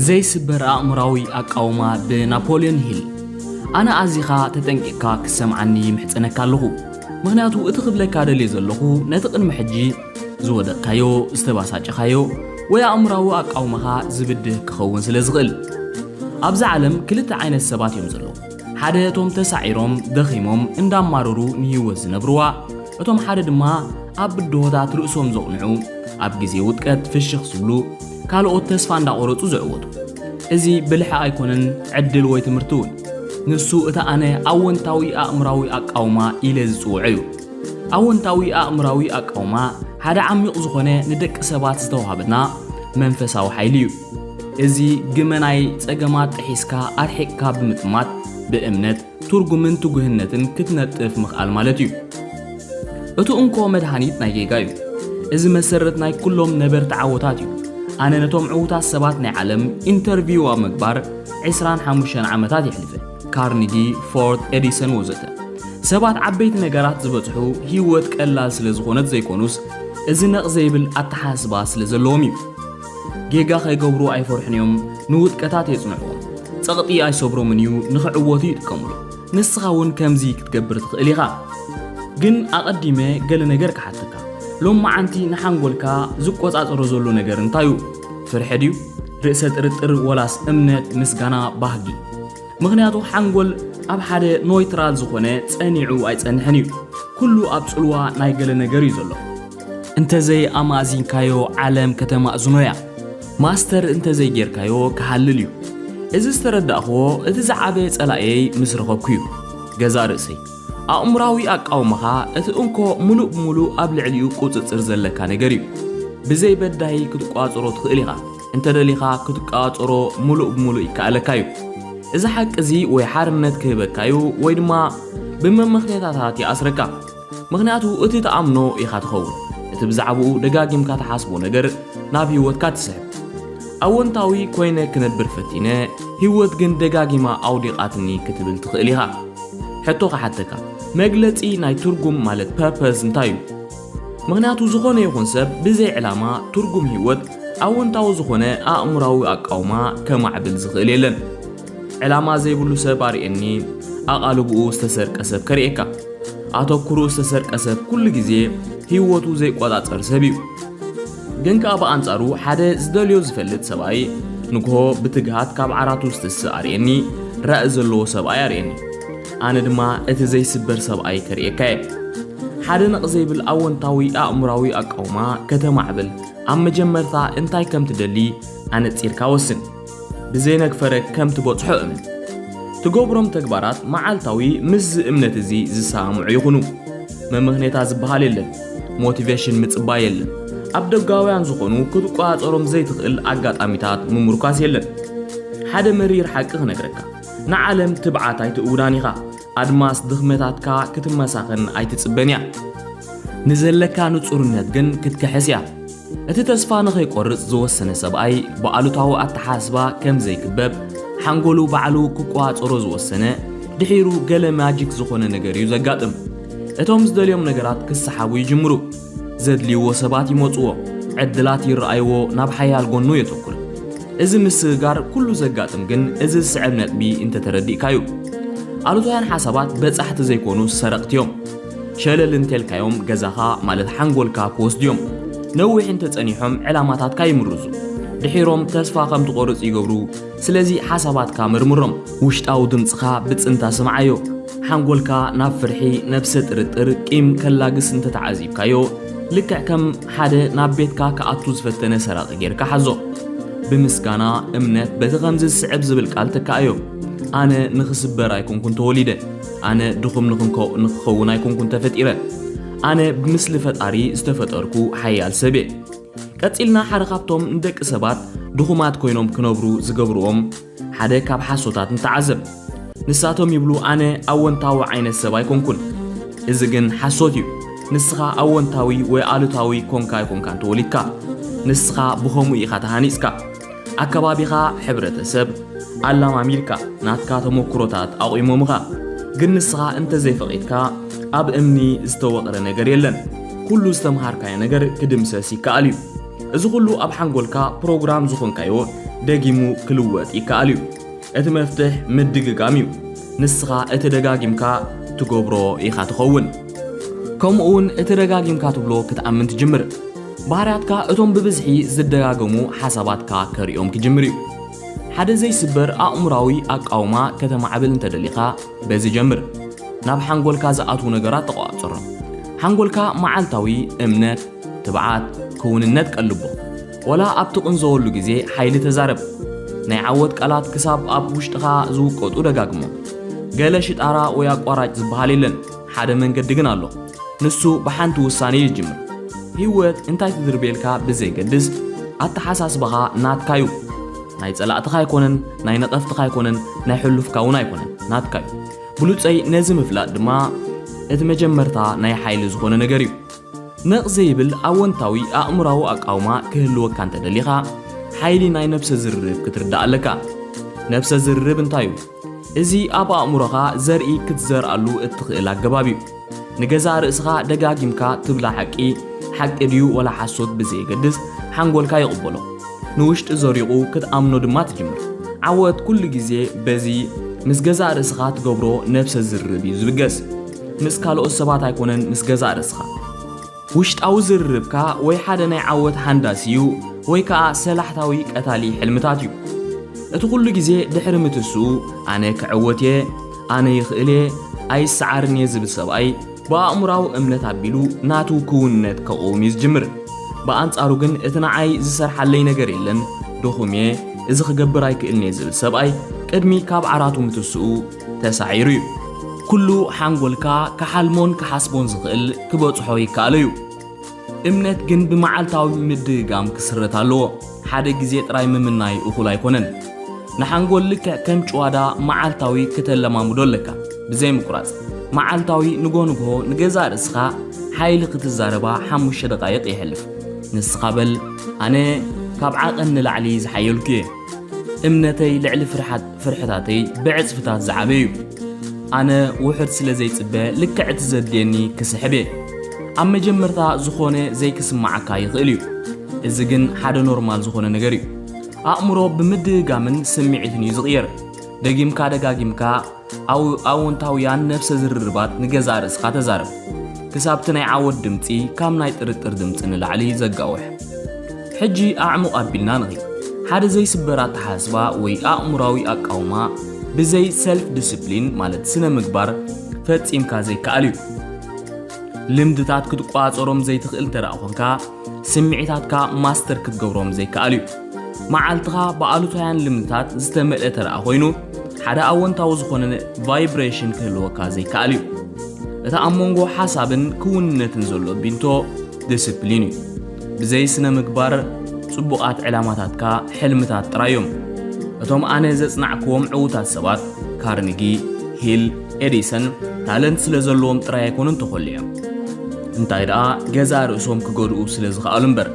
ዘይስበር ኣእምራዊ ኣቃውማ ብናፖልዮን ሂል። ኣነ ኣዚኻ ተጠንቂቕካ ክሰምዓኒ ይምሕጸነካ ኣለኹ። ምኽንያቱ እቲ ክብለካ ደልየ ዘለኹ ነቲ ቅድሚ ሕጂ ዝወደቕካዮ፣ ዝተባሳጨኻዮ ወይ ኣእምራዊ ኣቃውማኻ ዝብድህ ክኸውን ስለ ዝኽእል። ኣብዛ ዓለም ክልተ ዓይነት ሰባት እዮም ዘለዉ። ሓደ እቶም ተሳዒሮም፣ ደኺሞም፣ እንዳማረሩ ንህይወት ዝነብርዋ፣ እቶም ሓደ ድማ ኣብ ብድሆታት ርእሶም ዘቕንዑ፣ ኣብ ግዜ ውድቀት ፍሽኽ ዝብሉ፣ ካልኦት ተስፋ እንዳቖረጹ ዝዕወቱ። እዚ ብልሒ ኣይኮነን ዕድል ወይ ትምህርቲ እውን። ንሱ እቲ ኣነ ኣወንታዊ ኣእምራዊ ኣቃውማ ኢለ ዝጽውዖ እዩ። ኣወንታዊ ኣእምራዊ ኣቃውማ ሓደ ዓሚቕ ዝኾነ ንደቂ ሰባት ዝተዋሃበና መንፈሳዊ ሓይሊ እዩ። እዚ ግመ ናይ ጸገማት ጥሒስካ ኣርሒቕካ ብምጥማት ብእምነት ትርጉምን ትጉህነትን ክትነጥፍ ምኽኣል ማለት እዩ። እቲ እንኮ መድሃኒት ናይ ጌጋ እዩ። እዚ መሰረት ናይ ኩሎም ነበርቲ ዓወታት እዩ። ኣነ ነቶም ዕዉታት ሰባት ናይ ዓለም ኢንተርቪው ኣብ ምግባር ዕስራን ሓሙሽተን ዓመታት የሕልፈ። ካርኒጊ፣ ፎርድ፣ ኤዲሰን ወዘተ። ሰባት ዓበይቲ ነገራት ዝበጽሑ ህይወት ቀላል ስለ ዝኾነት ዘይኮኑስ፣ እዚ ነቕ ዘይብል ኣተሓስባ ስለ ዘለዎም እዩ። ጌጋ ከይገብሩ ኣይፈርሑን እዮም፣ ንውድቀታት የጽንዕዎም። ጸቕጢ ኣይሰብሮምን እዩ፣ ንኽዕወቱ ይጥቀምሉ። ንስኻ እውን ከምዚ ክትገብር ትኽእል ኢኻ። ግን ኣቐዲመ ገለ ነገር ክሓተካ። ሎም መዓንቲ ንሓንጎልካ ዝቆጻጸሮ ዘሎ ነገር እንታይ እዩ? ፍርሒ ድዩ? ርእሰ ጥርጥር ወላስ እምነት፣ ምስጋና፣ ባህጊ? ምኽንያቱ ሓንጎል ኣብ ሓደ ኖይትራል ዝኾነ ጸኒዑ ኣይጸንሕን እዩ። ኩሉ ኣብ ጽልዋ ናይ ገለ ነገር እዩ ዘሎ። እንተዘይ ኣማእዚንካዮ ዓለም ከተማእዝኖ እያ። ማስተር እንተዘይ ጌርካዮ ክሃልል እዩ። እዚ ዝተረዳእኽዎ እቲ ዝዓበየ ጸላእየይ ምስ ረኸብኩ እዩ። ገዛእ ርእሰይ። ኣእምራዊ ኣቃውማኻ እቲ እንኮ ምሉእ ብምሉእ ኣብ ልዕሊኡ ቁጽጽር ዘለካ ነገር እዩ። ብዘይ በዳሂ ክትቋጽሮ ትኽእል ኢኻ። እንተደሊኻ ክትቋጽሮ ምሉእ ብምሉእ ይከኣለካ እዩ። እዚ ሓቂ እዚ ወይ ሓርነት ክህበካ እዩ ወይ ድማ ብመመኽነያታት ይኣስረካ። ምኽንያቱ እቲ ትኣምኖ ኢኻ ትኸውን። እቲ ብዛዕባኡ ደጋጊምካ ትሓስቦ ነገር ናብ ህይወትካ ትስሕብ። ኣወንታዊ ኮይነ ክነብር ፈቲነ፣ ህይወት ግን ደጋጊማ ኣውዲቓትኒ ክትብል ትኽእል ኢኻ። ሕቶ ክሓተካ፣ መግለጺ ናይ ትርጉም ማለት ፐርፐዝ እንታይ እዩ? ምኽንያቱ ዝኾነ ይኹን ሰብ ብዘይ ዕላማ ትርጉም ህይወት ኣወንታዊ ዝኾነ ኣእምራዊ ኣቃውማ ከማዕብል ዝኽእል የለን። ዕላማ ዘይብሉ ሰብ ኣርእየኒ፣ ኣቓልብኡ ዝተሰርቀ ሰብ ከርእየካ። ኣተኩርኡ ዝተሰርቀ ሰብ ኩሉ ግዜ ህይወቱ ዘይቆጻጸር ሰብ እዩ። ግን ከኣ ብኣንጻሩ ሓደ ዝደልዮ ዝፈልጥ ሰብኣይ ንግሆ ብትግሃት ካብ ዓራቱ ዝትስእ ኣርእየኒ፣ ራኢ ዘለዎ ሰብኣይ ኣርእየኒ። ኣነ ድማ እቲ ዘይስበር ሰብኣይ ከርእየካ እየ። ሓደ ነቕ ዘይብል ኣወንታዊ ኣእምራዊ ኣቃውማ ከተማዕብል ኣብ መጀመርታ እንታይ ከም ትደሊ ኣነጺርካ ወስን። ብዘይነግፈረ ከም ትበጽሖ እመን። ትገብሮም ተግባራት መዓልታዊ ምስዚ እምነት እዚ ዝሰማምዑ ይኹኑ። መመኽኔታ ዝበሃል የለን። ሞቲቬሽን ምጽባይ የለን። ኣብ ደጋውያን ዝኾኑ ክትቆጻጸሮም ዘይትኽእል ኣጋጣሚታት ምምርኳስ የለን። ሓደ መሪር ሓቂ ክነግረካ። ንዓለም ትብዓት ኣይትእውዳን ኢኻ። ኣድማስ ድኽመታትካ ክትመሳኸን ኣይትጽበን እያ። ንዘለካ ንጹርነት ግን ክትክሕስ እያ። እቲ ተስፋ ንኸይቆርጽ ዝወሰነ ሰብኣይ ብኣሉታዊ ኣተሓስባ ከም ዘይክበብ ሓንጎሉ ባዕሉ ክቆጻጸሮ ዝወሰነ ድሒሩ ገለ ማጂክ ዝኾነ ነገር እዩ ዘጋጥም። እቶም ዝደልዮም ነገራት ክሰሓቡ ይጅምሩ። ዘድልይዎ ሰባት ይመጽዎ። ዕድላት ይረኣይዎ ናብ ሓያል ጎኑ የተኩር። እዚ ምስግጋር ኩሉ ዘጋጥም ግን እዚ ዝስዕብ ነጥቢ እንተተረዲእካዩ። ኣሉታውያን ሓሳባት በጻሕቲ ዘይኮኑ ሰረቕቲ እዮም። ሸለል እንተልካዮም ገዛኻ ማለት ሓንጎልካ ክወስድዮም። ነዊሕ እንተጸኒሖም ዕላማታትካ ይምርዙ። ድሒሮም ተስፋ ከም ትቆርጽ ይገብሩ። ስለዚ ሓሳባትካ መርምሮም። ውሽጣዊ ድምጽኻ ብጽንታ ስምዓዮ። ሓንጎልካ ናብ ፍርሒ፣ ነብሰ ጥርጥር፣ ቂም ከላግስ እንተተዓዚብካዮ፣ ልክዕ ከም ሓደ ናብ ቤትካ ክኣቱ ዝፈተነ ሰራቒ ጌርካ ሓዞ። ብምስጋና፣ እምነት፣ በቲ ከምዚ ዝስዕብ ዝብል ቃል ተካኣዮ። ኣነ ንኽስበር ኣይኮንኩን ተወሊደ። ኣነ ድኹም ንኽንኮ-፣ ንኽኸውን ኣይኮንኩን ተፈጢረ። ኣነ ብምስሊ ፈጣሪ ዝተፈጠርኩ ሓያል ሰብ እየ። ቀጺልና ሓደ ካብቶም ንደቂ ሰባት ድኹማት ኮይኖም ክነብሩ ዝገብርዎም ሓደ ካብ ሓሶታት ንተዓዘብ። ንሳቶም ይብሉ፣ ኣነ ኣወንታዊ ዓይነት ሰብ ኣይኮንኩን። እዚ ግን ሓሶት እዩ። ንስኻ ኣወንታዊ ወይ ኣሉታዊ ኮንካ ኣይኮንካን ተወሊድካ። ንስኻ ብኸምኡ ኢኻ ተሃኒጽካ። ኣከባቢኻ፣ ሕብረተሰብ፣ ኣላማሚድካ፣ ናትካ ተመኩሮታት ኣቑሞምኻ። ግን ንስኻ እንተዘይፈቒድካ፣ ኣብ እምኒ ዝተወቕረ ነገር የለን። ኩሉ ዝተምሃርካዮ ነገር ክድምሰስ ይከኣል እዩ። እዚ ኩሉ ኣብ ሓንጎልካ ፕሮግራም ዝኾንካዮ ደጊሙ ክልወጥ ይከኣል እዩ። እቲ መፍትሕ ምድግጋም እዩ። ንስኻ እቲ ደጋጊምካ ትገብሮ ኢኻ ትኸውን። ከምኡ እውን እቲ ደጋጊምካ ትብሎ ክትኣምን ትጅምር። ባህርያትካ እቶም ብብዝሒ ዝደጋገሙ ሓሳባትካ ከርእዮም ክጅምር እዩ። ሓደ ዘይስበር ኣእምራዊ ኣቃውማ ከተማዕብል እንተደሊኻ በዚ ጀምር። ናብ ሓንጎልካ ዝኣትዉ ነገራት ተቆጻጸሮም። ሓንጎልካ መዓልታዊ እምነት፣ ትብዓት፣ ክውንነት ቀልቦ። ወላ ኣብ ትቕንዘወሉ ግዜ ሓይሊ ተዛረብ። ናይ ዓወት ቃላት ክሳብ ኣብ ውሽጥኻ ዝውቀጡ ደጋግሞ። ገለ ሽጣራ ወይ ኣቋራጭ ዝበሃል የለን። ሓደ መንገዲ ግን ኣሎ። ንሱ ብሓንቲ ውሳኔ ይጅምር። ህይወት እንታይ ትድርብየልካ ብዘይገድስ፣ ኣተሓሳስባኻ ናትካ እዩ። ናይ ጸላእትኻ ኣይኮነን፣ ናይ ነቐፍትኻ ኣይኮነን፣ ናይ ሕሉፍካ እውን ኣይኮነን፣ ናትካ እዩ። ብሉጸይ ነዚ ምፍላጥ ድማ እቲ መጀመርታ ናይ ሓይሊ ዝኾነ ነገር እዩ። ነቕ ዘይብል ኣወንታዊ ኣእምራዊ ኣቃውማ ክህልወካ እንተደሊኻ፣ ሓይሊ ናይ ነብሰ ዝርርብ ክትርዳእ ኣለካ። ነብሰ ዝርርብ እንታይ እዩ? እዚ ኣብ ኣእምሮኻ ዘርኢ ክትዘርኣሉ እትኽእል ኣገባብ እዩ። ንገዛእ ርእስኻ ደጋጊምካ ትብላ ሓቂ፣ ሓቂ ድዩ ወላ ሓሶት ብዘየገድስ ሓንጎልካ ይቕበሎ። ንውሽጢ ዘሪቑ ክትኣምኖ ድማ ትጅምር። ዓወት ኩሉ ግዜ በዚ ምስ ገዛእ ርእስኻ ትገብሮ ነብሰ ዝርርብ እዩ ዝብገስ። ምስ ካልኦት ሰባት ኣይኮነን፣ ምስ ገዛእ ርእስኻ። ውሽጣዊ ዝርርብካ ወይ ሓደ ናይ ዓወት ሃንዳሲ እዩ ወይ ከኣ ሰላሕታዊ ቀታሊ ሕልምታት እዩ። እቲ ኩሉ ግዜ ድሕሪ ምትስኡ ኣነ ክዕወት እየ፣ ኣነ ይኽእል እየ፣ ኣይሰዓርን እየ ዝብል ሰብኣይ ብኣእምራዊ እምነት ኣቢሉ ናቱ ክውንነት ከቕውም እዩ ዝጅምር። ብኣንጻሩ ግን እቲ ንዓይ ዝሰርሓለይ ነገር የለን፣ ድኹም እየ፣ እዚ ክገብር ኣይክእልን እየ ዝብል ሰብኣይ ቅድሚ ካብ ዓራቱ ምትስኡ ተሳዒሩ እዩ። ኩሉ ሓንጎልካ ክሓልሞን ክሓስቦን ዝኽእል ክበጽሖ ይከኣሎ እዩ። እምነት ግን ብመዓልታዊ ምድግጋም ክስረት ኣለዎ። ሓደ ግዜ ጥራይ ምምናይ እኹል ኣይኮነን። ንሓንጎል ልክዕ ከም ጭዋዳ መዓልታዊ ክተለማምዶ ኣለካ። ብዘይ ምቁራጽ፣ መዓልታዊ ንጎ ንግሆ ንገዛእ ርእስኻ ሓይሊ ክትዛረባ ሓሙሽተ ደቓይቕ የሕልፍ። ንስኻ በል፣ ኣነ ካብ ዓቐን ንላዕሊ ዝሓየልኩ እየ። እምነተይ ልዕሊ ፍርሓት ፍርሕታተይ ብዕጽፍታት ዝዓበ እዩ። ኣነ ውሑድ ስለ ዘይጽበ ልክዕ እቲ ዘድልየኒ ክስሕብ እየ። ኣብ መጀመርታ ዝኾነ ዘይክስምዓካ ይኽእል እዩ። እዚ ግን ሓደ ኖርማል ዝኾነ ነገር እዩ። ኣእምሮ ብምድግጋምን ስምዒትን እዩ ዝቕየር። ደጊምካ ደጋጊምካ ኣው-፣ ኣወንታውያን ነብሰ ዝርርባት ንገዛእ ርእስኻ ተዛረብ። ክሳብ እቲ ናይ ዓወት ድምጺ ካብ ናይ ጥርጥር ድምጺ ንላዕሊ ዘጋውሕ። ሕጂ ኣዕሙቕ ኣቢልና ንኺድ። ሓደ ዘይስበር ኣተሓሳስባ ወይ ኣእምሮኣዊ ኣቃውማ ብዘይ ሰልፍ ዲስፕሊን፣ ማለት ስነ ምግባር፣ ፈጺምካ ዘይከኣል እዩ። ልምድታት ክትቆጻጸሮም ዘይትኽእል እንተ ደኣ ኾንካ፣ ስምዒታትካ ማስተር ክትገብሮም ዘይከኣል እዩ። መዓልትኻ ብኣሉታውያን ልምድታት ዝተመልአ እንተ ደኣ ኮይኑ፣ ሓደ ኣወንታዊ ዝኾነ ቫይብሬሽን ክህልወካ ዘይከኣል እዩ። እቲ ኣብ መንጎ ሓሳብን ክውንነትን ዘሎ ቢንቶ ዲስፕሊን እዩ። ብዘይ ስነ ምግባር፣ ጽቡቓት ዕላማታትካ ሕልምታት ጥራይ እዮም። እቶም ኣነ ዘጽናዕክዎም ዕዉታት ሰባት፣ ካርኒጊ፣ ሂል፣ ኤዲሰን፣ ታለንት ስለ ዘለዎም ጥራይ ኣይኮኑን ተኾሊዖም። እንታይ ደኣ፣ ገዛእ ርእሶም ክገድኡ ስለ ዝኸኣሉ እምበር።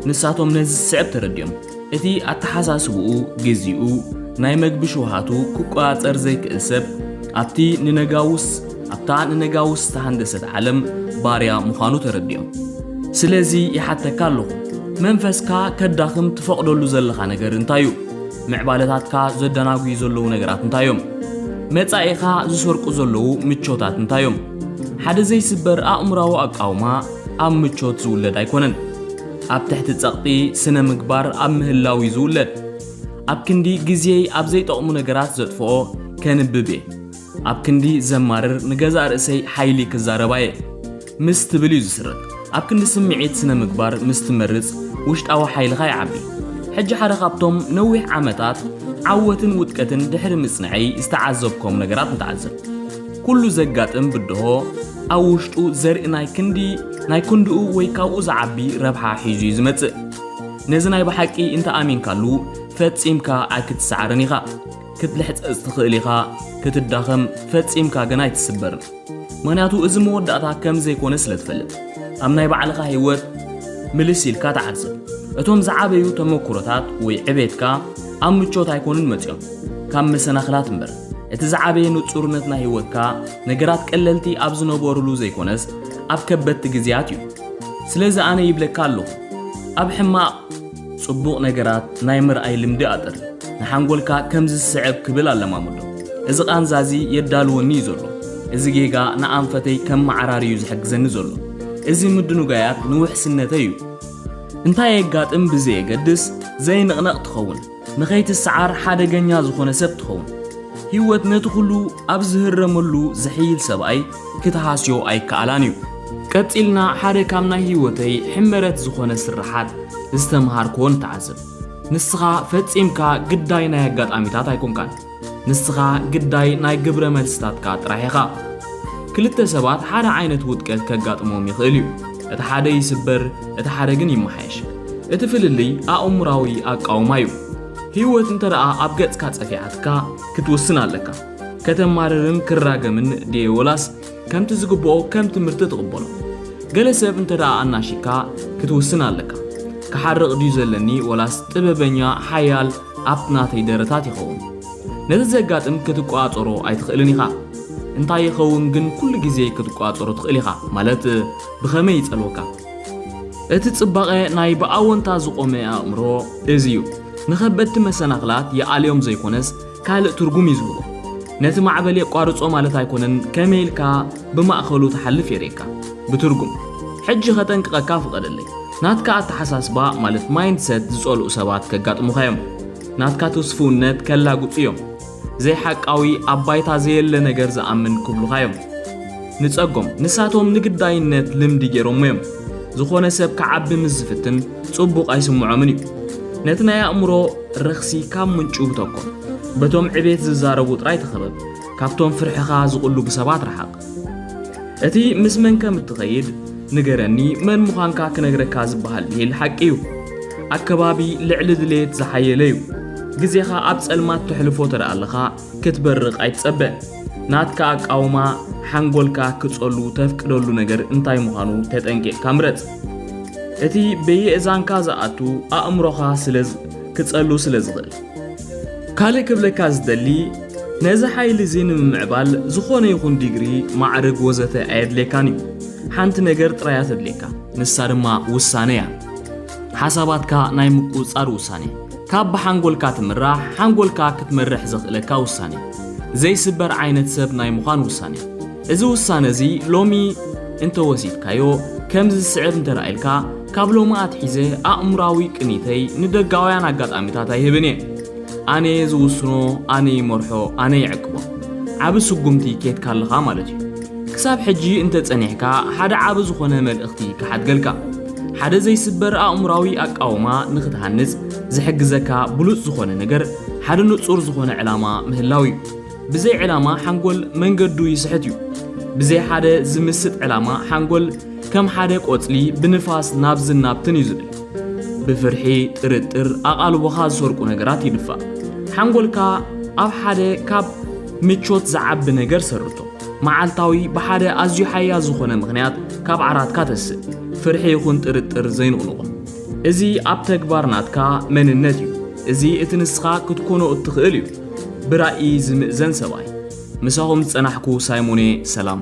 ንሳቶም ነዚ ዝስዕብ ተረዲኦም። እቲ ኣተሓሳስብኡ፣ ግዜኡ፣ ናይ መግቢ ሽውሃቱ ክቆጻጸር ዘይክእል ሰብ፣ ኣብቲ ንነጋውስ-፣ ኣብታ ንነጋውስ ዝተሃንደሰት ዓለም ባርያ ምዃኑ ተረዲኦም። ስለዚ ይሓተካ ኣለኹ፣ መንፈስካ ከዳኽም ትፈቕደሉ ዘለኻ ነገር እንታይ እዩ? ምዕባለታትካ ዘደናጉዩ ዘለዉ ነገራት እንታይ እዮም? መጻኢኻ ዝሰርቁ ዘለዉ ምቾታት እንታይ እዮም? ሓደ ዘይስበር ኣእምሮኣዊ ኣቃውማ ኣብ ምቾት ዝውለድ ኣይኮነን። ኣብ ትሕቲ ጸቕጢ ስነ ምግባር ኣብ ምህላው እዩ ዝውለድ። ኣብ ክንዲ ግዜይ ኣብ ዘይጠቕሙ ነገራት ዘጥፍኦ ከንብብ እየ። ኣብ ክንዲ ዘማርር ንገዛእ ርእሰይ ሓይሊ ክዛረባ እየ። ምስ ትብል እዩ ዝስረት። ኣብ ክንዲ ስምዒት ስነ ምግባር ምስ ትመርጽ ውሽጣዊ ሓይልኻ ይዓቢ። ሕጂ ሓደ ካብቶም ነዊሕ ዓመታት ዓወትን ውድቀትን ድሕሪ ምጽንዐይ ዝተዓዘብኮም ነገራት ንተዓዘብ። ኩሉ ዘጋጥም ብድሆ ኣብ ውሽጡ ዘርኢ ናይ ክንዲ፣ ናይ ክንድኡ ወይ ካብኡ ዝዓቢ ረብሓ ሒዙ እዩ ዝመጽእ። ነዚ ናይ ብሓቂ እንተ ኣሚንካሉ ፈጺምካ ኣይክትሰዓርን ኢኻ። ክትልሕጸጽ ትኽእል ኢኻ፣ ክትዳኸም፣ ፈጺምካ ግን ኣይትስበርን። ምኽንያቱ እዚ መወዳእታ ከም ዘይኮነ ስለ ትፈልጥ። ኣብ ናይ ባዕልኻ ህይወት ምልስ ኢልካ ተዓዘብ። እቶም ዝዓበዩ ተመኩሮታት ወይ ዕቤትካ ኣብ ምቾት ኣይኮኑን መጺኦም፣ ካብ መሰናኽላት እምበር። እቲ ዝዓበየ ንጹርነት ናይ ህይወትካ ነገራት ቀለልቲ ኣብ ዝነበሩሉ ዘይኮነስ ኣብ ከበድቲ ግዜያት እዩ። ስለዚ ኣነ ይብለካ ኣለኹ፣ ኣብ ሕማቕ ጽቡቕ ነገራት ናይ ምርኣይ ልምዲ ኣጥሪ። ንሓንጎልካ ከምዚ ዝስዕብ ክብል ኣለማምዶ። እዚ ቃንዛ እዚ የዳልወኒ እዩ ዘሎ። እዚ ጌጋ ንኣንፈተይ ከም መዓራሪ እዩ ዝሕግዘኒ ዘሎ። እዚ ምድንጓያት ንውሕስነተይ እዩ። እንታይ የጋጥም ብዘየገድስ ዘይንቕነቕ ትኸውን። ንኸይትሰዓር ሓደገኛ ዝኾነ ሰብ ትኸውን። ህይወት ነቲ ኩሉ ኣብ ዝህረመሉ ዝሕይል ሰብኣይ ክትሃስዮ ኣይከኣላን እዩ። ቀጺልና ሓደ ካብ ናይ ህይወተይ ሕመረት ዝኾነ ስርሓት ዝተምሃርክዎ ንተዓዘብ። ንስኻ ፈጺምካ ግዳይ ናይ ኣጋጣሚታት ኣይኮንካን። ንስኻ ግዳይ ናይ ግብረ መልስታትካ ጥራሕ ኢኻ። ክልተ ሰባት ሓደ ዓይነት ውድቀት ከጋጥሞም ይኽእል እዩ። እቲ ሓደ ይስበር፣ እቲ ሓደ ግን ይመሓየሽ። እቲ ፍልልይ ኣእምራዊ ኣቃውማ እዩ። ህይወት እንተ ደኣ ኣብ ገጽካ ጸፊዓትካ ክትውስን ኣለካ። ከተማርርን ክራገምን ድየ ወላስ ከምቲ ዝግብኦ ከም ትምህርቲ ትቕበሎ? ገለ ሰብ እንተ ደኣ ኣናሺካ ክትውስን ኣለካ። ክሓርቕ ድዩ ዘለኒ ወላስ ጥበበኛ ሓያል ኣብቲ ናተይ ደረታት ይኸውን? ነቲ ዘጋጥም ክትቆጻጸሮ ኣይትኽእልን ኢኻ። እንታይ ይኸውን ግን ኩሉ ግዜ ክትቆጻጸሮ ትኽእል ኢኻ፣ ማለት ብኸመይ ይጸልወካ? እቲ ጽባቐ ናይ ብኣወንታ ዝቖመ ኣእምሮ እዚ እዩ። ንኸበድቲ መሰናኽላት ይኣልዮም ዘይኮነስ ካልእ ትርጉም እዩ ዝህቦ። ነቲ ማዕበል የቋርጾ ማለት ኣይኮነን፣ ከመይ ኢልካ ብማእከሉ ትሓልፍ የርእየካ። ብትርጉም፣ ሕጂ ከጠንቅቐካ ፍቐደለይ። ናትካ ኣተሓሳስባ ማለት ማይንድሰት ዝጸልኡ ሰባት ከጋጥሙኻ እዮም። ናትካ ትስፉውነት ከላግጹ እዮም። ዘይሓቃዊ ኣብ ባይታ ዘየለ ነገር ዝኣምን ክብሉኻ እዮም። ንጸጎም፣ ንሳቶም ንግዳይነት ልምዲ ገይሮሞ እዮም። ዝኾነ ሰብ ክዓቢ ምስ ዝፍትን ጽቡቕ ኣይስምዖምን እዩ። ነቲ ናይ ኣእምሮ ረኽሲ ካብ ምንጩ ብተኮር። በቶም ዕቤት ዝዛረቡ ጥራይ ተኸበብ። ካብቶም ፍርሕኻ ዝቕሉቡ ሰባት ረሓቕ። እቲ ምስ መን ከም እትኸይድ ንገረኒ፣ መን ምዃንካ ክነግረካ ዝበሃል ብሂል ሓቂ እዩ። ኣከባቢ ልዕሊ ድሌት ዝሓየለ እዩ። ግዜኻ ኣብ ጸልማት ተሕልፎ ተደኣ ኣለኻ፣ ክትበርቕ ኣይትጸበ። ናትካ ኣቃውማ ሓንጎልካ ክጸሉ ተፍቅደሉ ነገር እንታይ ምዃኑ ተጠንቂቕካ ምረጽ። እቲ በየእዛንካ ዝኣቱ ኣእምሮኻ ስለ ዝ-፣ ክጸሉ ስለ ዝኽእል። ካልእ ክብለካ ዝደሊ፣ ነዚ ሓይሊ እዚ ንምምዕባል ዝኾነ ይኹን ዲግሪ፣ ማዕርግ ወዘተ ኣየድልየካን እዩ። ሓንቲ ነገር ጥራይ እያ ተድልየካ፣ ንሳ ድማ ውሳነ እያ። ሓሳባትካ ናይ ምቁጽጻር ውሳኔ፣ ካብ ብሓንጎልካ ትምራሕ፣ ሓንጎልካ ክትመርሕ ዘኽእለካ ውሳኔ፣ ዘይስበር ዓይነት ሰብ ናይ ምዃን ውሳኔ። እዚ ውሳነ እዚ ሎሚ እንተወሲድካዮ፣ ከም ዝስዕብ እንተ ደኣ ኢልካ፣ ካብ ሎሚ ኣትሒዘ ኣእምራዊ ቅኒተይ ንደጋውያን ኣጋጣሚታት ኣይህብን እየ። ኣነ ዝውስኖ፣ ኣነ ይመርሖ፣ ኣነ ይዕቅቦ። ዓቢ ስጉምቲ ኬድካ ኣለኻ ማለት እዩ። ክሳብ ሕጂ እንተ ጸኒሕካ፣ ሓደ ዓቢ ዝኾነ መልእኽቲ ክሓድገልካ። ሓደ ዘይስበር ኣእምራዊ ኣቃውማ ንኽትሃንጽ ዝሕግዘካ ብሉጽ ዝኾነ ነገር፣ ሓደ ንጹር ዝኾነ ዕላማ ምህላው እዩ። ብዘይ ዕላማ ሓንጎል መንገዱ ይስሕት እዩ። ብዘይ ሓደ ዝምስጥ ዕላማ ሓንጎል ከም ሓደ ቆጽሊ ብንፋስ ናብዝን ናብትን እዩ ዝብል። ብፍርሒ፣ ጥርጥር፣ ኣቓልቦኻ ዝሰርቁ ነገራት ይድፋእ። ሓንጎልካ ኣብ ሓደ ካብ ምቾት ዝዓቢ ነገር ሰርቶ። መዓልታዊ ብሓደ ኣዝዩ ሓያል ዝኾነ ምኽንያት ካብ ዓራትካ ተስእ። ፍርሒ ይኹን ጥርጥር ዘይንቕንቖ። እዚ ኣብ ተግባር ናትካ መንነት እዩ። እዚ እቲ ንስኻ ክትኮኖ እትኽእል እዩ። ብራእይ ዝምእዘን ሰብኣይ። ምሳኹም ዝጸናሕኩ ሳይሞኔ ሰላም።